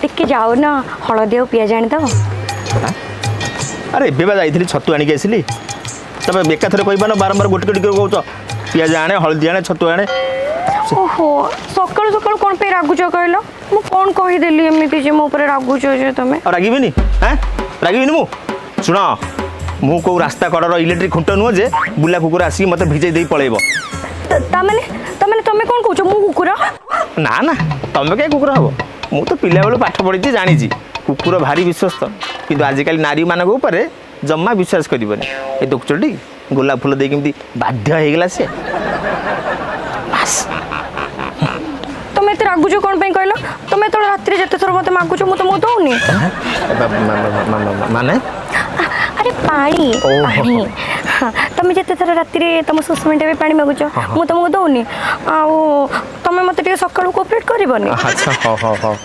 ଟିକେ ଯାଉନ, ହଳଦୀ ଆଉ ପିଆଜ ଆଣିଦେବ। ଆରେ, ଏବେ ବା ଯାଇଥିଲି, ଛତୁ ଆଣିକି ଆସିଲି। ତମେ ଏକାଥରେ କହିପାରୁନ, ବାରମ୍ବାର ଗୋଟେ ଗୋଟେ କହୁଛ, ପିଆଜ ଆଣେ, ହଳଦୀ ଆଣେ, ଛତୁ ଆଣେ। ଓହୋ, ସକାଳୁ ସକାଳୁ କ'ଣ ପାଇଁ ରାଗୁଛ କହିଲ? ମୁଁ କ'ଣ କହିଦେଲି ଏମିତି ଯେ ମୋ ଉପରେ ରାଗୁଛ ଯେ ତମେ? ଆଉ ରାଗିବିନି? ଆଁ, ରାଗିବିନି ମୁଁ? ଶୁଣ, ମୁଁ କୋଉ ରାସ୍ତା କଡ଼ର ଇଲେକ୍ଟ୍ରିକ୍ ଖୁଣ୍ଟ ନୁହଁ ଯେ ବୁଲା କୁକୁର ଆସିକି ମୋତେ ଭିଜେଇ ଦେଇ ପଳେଇବ। ତାମାନେ ତମେ କ'ଣ କହୁଛ, ମୁଁ କୁକୁର? ନା ନା, ତମେ କାହିଁ କୁକୁର ହବ? ମୁଁ ତ ପିଲାବେଳୁ ପାଠ ପଢ଼ିଛି, ଜାଣିଛି କୁକୁର ଭାରି ବିଶ୍ୱସ୍ତ, କିନ୍ତୁ ଆଜିକାଲି ନାରୀମାନଙ୍କ ଉପରେ ଜମା ବିଶ୍ୱାସ କରିବନି। ଏ ଦେଖୁଛଟି, ଗୋଲାପ ଫୁଲ ଦେଇକି କେମିତି ବାଧ୍ୟ ହେଇଗଲା ସେ, ବାସ୍। ତମେ ଏତେ ରାଗୁଛ କ'ଣ ପାଇଁ କହିଲ? ତମେ ଯେତେବେଳେ ରାତିରେ ଯେତେ ଥର ମୋତେ ମାଗୁଛ, ମୁଁ ତମକୁ ଦଉନି? ମାନେ? ଆରେ, ପାଣି। ଓହୋ। ପାଣି। ହଁ, ତମେ ଯେତେ ଥର ରାତିରେ ତମ ଶୋଷ ମେଣ୍ଟାଇବା ପାଇଁ ପାଣି ମାଗୁଛ, ମୁଁ ତମକୁ ଦଉନି? ଆଉ ତମେ ମୋତେ ଟିକେ ସକାଳୁ କୋଅପରେଟ୍ କରିବନି? ଆଚ୍ଛା, ହଉ ହଉ ହଉ।